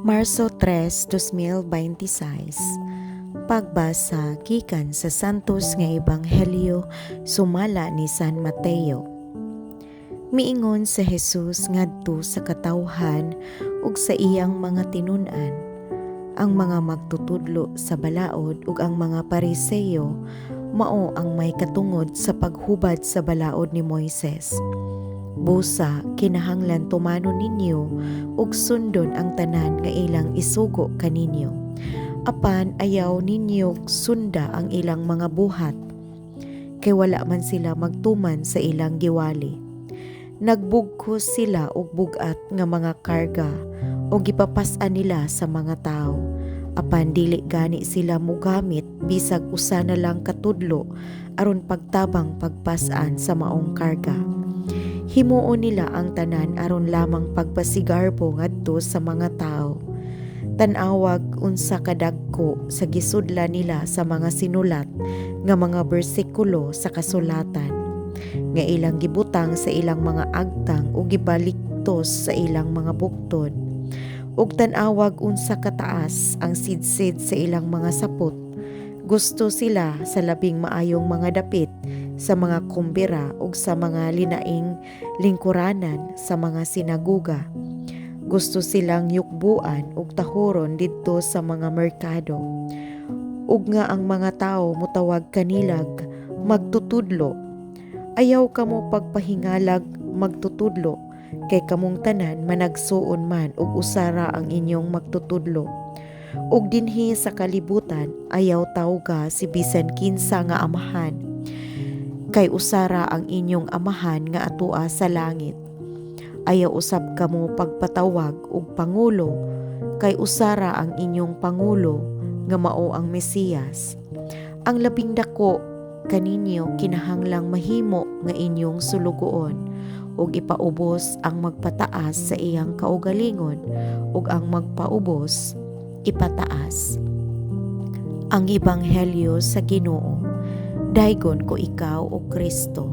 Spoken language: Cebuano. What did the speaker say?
Marso 3, 2026. Pagbasa gikan sa Santos nga Ebanghelyo sumala ni San Mateo. Miingon si Jesus ngadto sa katawhan ug sa iyang mga tinun-an, "Ang mga magtutudlo sa balaod ug ang mga Pariseo mao ang may katungod sa paghubad sa balaod ni Moises. Busa kinahanglan tumanon ninyo ug sundon ang tanan nga ilang isugo kaninyo. Apan ayaw ninyo sunda ang ilang mga buhat, kay wala man sila magtuman sa ilang giwali. Nagbugkos sila og bug-at nga mga karga ug gipapas-an nila sa mga tawo. Apan dili gani sila mogamit bisag usa na lang ka tudlo aron pagtabang pagpas-an sa maong karga. Himuon nila ang tanan aron lamang pagpasigarbo ngadto sa mga tawo. Tan-awag unsa kadagko sa gisudlan nila sa mga sinulat nga mga bersikulo sa kasulatan nga ilang gibutang sa ilang mga agtang ug gibaliktos sa ilang mga bukton. Ug tan-awag unsa kataas ang sidsid sa ilang mga sapot. Gusto sila sa labing maayong mga dapit sa mga kumbira ug sa mga linaing lingkuranan sa mga sinaguga. Gusto silang yukbuan ug tahuron didto sa mga merkado. Ug nga ang mga tawo motawag kanilag magtutudlo. Ayaw kamo pagpahingalag magtutudlo, kay kamong tanan managsuon man ug usa ra ang inyong magtutudlo. Ug dinhi sa kalibutan ayaw tawga si bisan kinsa nga amahan, kay usa ra ang inyong Amahan nga atoa sa langit. Ayaw usab kamo pagpatawag og pangulo, kay usa ra ang inyong pangulo nga mao ang Mesiyas. Ang labing dako kaninyo kinahanglang mahimo nga inyong sulugoon, ug ipaubos ang magpataas sa iyang kaugalingon, ug ang magpaubos ipataas. Ang Ebanghelyo sa Ginoo. Daygon ko ikaw, o Kristo.